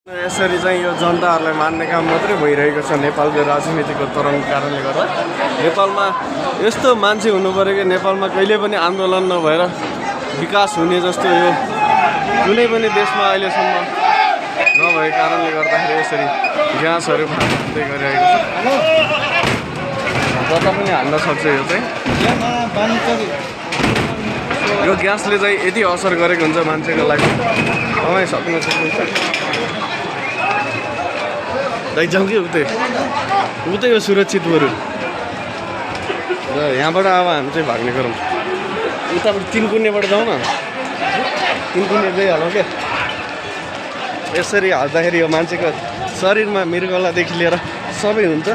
यसरी चाहिँ यो जनताहरूलाई मान्ने काम मात्रै भइरहेको छ नेपालको राजनीतिको तरङ्ग कारणले गर्दा। नेपालमा यस्तो मान्छे हुनु पर्यो कि नेपालमा कहिले पनि आन्दोलन नभएर विकास हुने जस्तो यो कुनै पनि देशमा अहिलेसम्म नभएको कारणले गर्दाखेरि यसरी ग्यासहरू फाट्दै गरिरहेको छ। जता पनि हान्न सक्छ यो चाहिँ। यो ग्यासले चाहिँ यति असर गरेको हुन्छ मान्छेको लागि तपाईँ सक्न सक्नुहुन्छ। दाइ जाउँ कि उतै हो सुरक्षित बरु र यहाँबाट अब हामी चाहिँ भाग्ने गरौँ। उताबाट तिनकुनेबाट जाउँ न, तिनकुने गइहालौँ क्या। यसरी हाल्दाखेरि यो मान्छेको शरीरमा मृगौलादेखि लिएर सबै हुन्छ।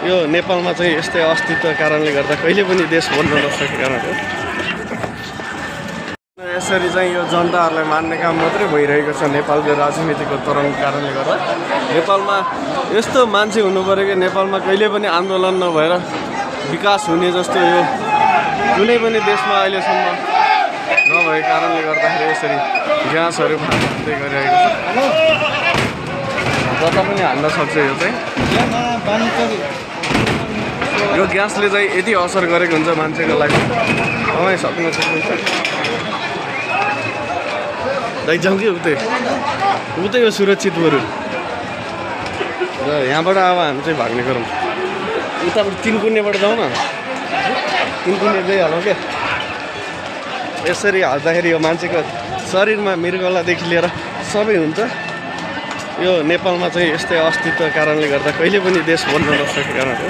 यो नेपालमा चाहिँ यस्तै अस्तित्व कारणले गर्दा कहिले पनि देश बन्न नसकेको कारण हो। यसरी चाहिँ यो जनताहरूलाई मान्ने काम मात्रै भइरहेको छ नेपालको राजनीतिको तरङ्ग कारणले गर्दा। नेपालमा यस्तो मान्छे हुनु पर्यो कि नेपालमा कहिले पनि आन्दोलन नभएर विकास हुने जस्तो यो कुनै पनि देशमा अहिलेसम्म नभएको कारणले गर्दाखेरि यसरी ग्यासहरू फाट्दै गरिरहेको छ। जता पनि हान्न सक्छ यो चाहिँ। यो ग्यासले चाहिँ यति असर गरेको हुन्छ मान्छेको लागि तपाईँ सक्न सक्नुहुन्छ। दाइ जाउँ कि उतै हो सुरक्षित बरु र यहाँबाट अब हामी चाहिँ भाग्ने गरौँ। उताबाट तिनकुनेबाट जाउँ न, तिनकुने गइहालौँ क्या। यसरी हाल्दाखेरि यो मान्छेको शरीरमा मृगौलादेखि लिएर सबै हुन्छ। यो नेपालमा चाहिँ यस्तै अस्तित्व कारणले गर्दा कहिले पनि देश बन्न नसकेको कारण हो।